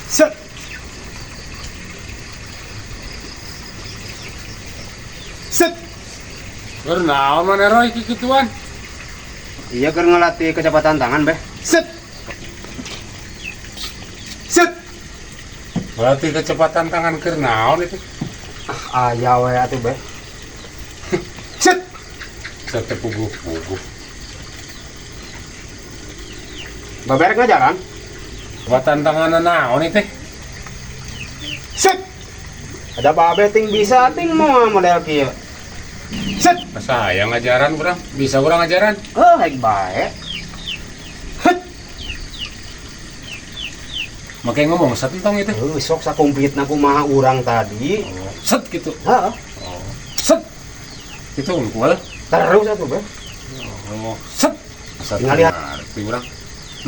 Set. Set. Keur naon maneh Roy kikituan? Iya keur ngelatih kecepatan tangan, Beh. Set. Set. Berarti kecepatan tangan keur naon itu? Ah, aya we atuh, Beh. Set. Sate puguh-puguh. Baberek ngajaran? Kecepatan tangan naon itu? Set. Ada babe ting bisa ting mau model kieu. Set. Masa hayang ngajaran urang? Bisa urang ngajaran? Oh, haik bae. Het. Make ngomong set entong itu. Heuh, sok sakomplitna kumaha urang tadi. Oh, set gitu. Heeh. Oh, set. Itu unggul. Terus atuh, Beh. Oh, set. Set. Tinggal lihat. Ngerti urang.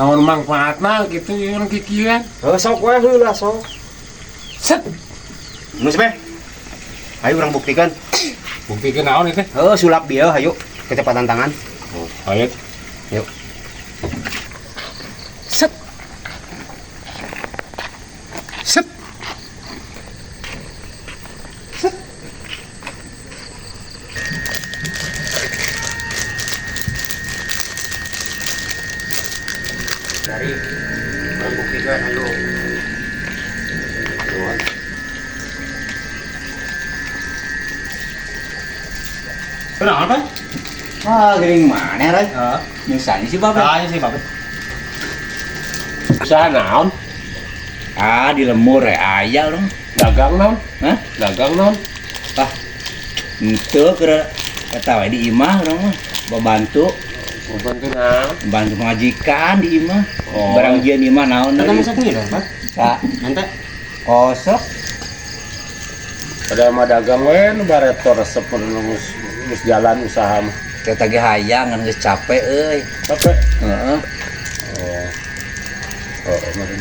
Naon mangfaatna gitu urang kikieuan. Heuh, sok we heula sok. Set. Geus, Beh. Ayo urang buktikan. Buktikan naon itu? Heuh, sulap dia hayu kecepatan tangan. Oh, ayo. Yuk. Set. Set. Set. Dari urang buktikan ayo. Kenapa? Wah, gering mana, Ray? Heeh. Misalnya sih, Babe. Ah, sih, Babe. Usaha naon? Ah, di lemur ya, aya urang. Dagang naon? Hah? Dagang naon? Ah, henteu keur eta we di imah urang mah. Babantu, Bantu naon? bantu majikan di imah. Oh. Barang jieun imah naon Kita deui. masak nih, Bang. Sa, Nanti kosok. Ada mah dagang we nu bareto resep nu geus jalan usaha mah. Kita ge hayang ngan geus capek euy. Capek. Heeh. Oh. Oh, meureun.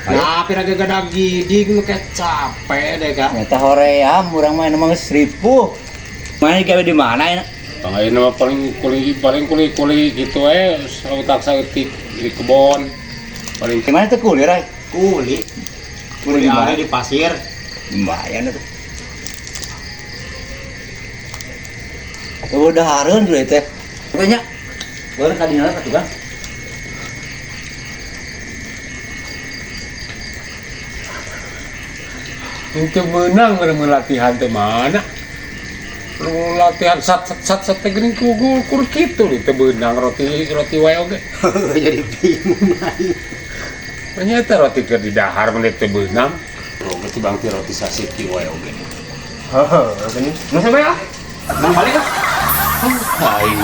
Nah, pira ge gadag gidig nu kayak capek deh, Kak. Nyata hoream urang mah emang geus ripuh. Mana gawe di mana ya? Tang ayeuna mah paling kuli paling kuli-kuli gitu we, sautak saeutik di kebon. Paling Di mana teh kuli, Ray? Kuli. Kuli di mana? Ada di pasir. Lumayan itu. Udah hareun dulu teh. Pokoknya baru kadinya lah tuh kan. Itu menang meureun latihan teh mana? Lu latihan sat sat sat sat teh geuning kugur kitu teu beunang roti roti wae oge. Jadi bingung aing. Ternyata roti keur didahar mun teu beunang. Oh, berarti bangti roti sasiki wae oge. Heeh, gini. Masa bae ah? Bang balik ah. Aing.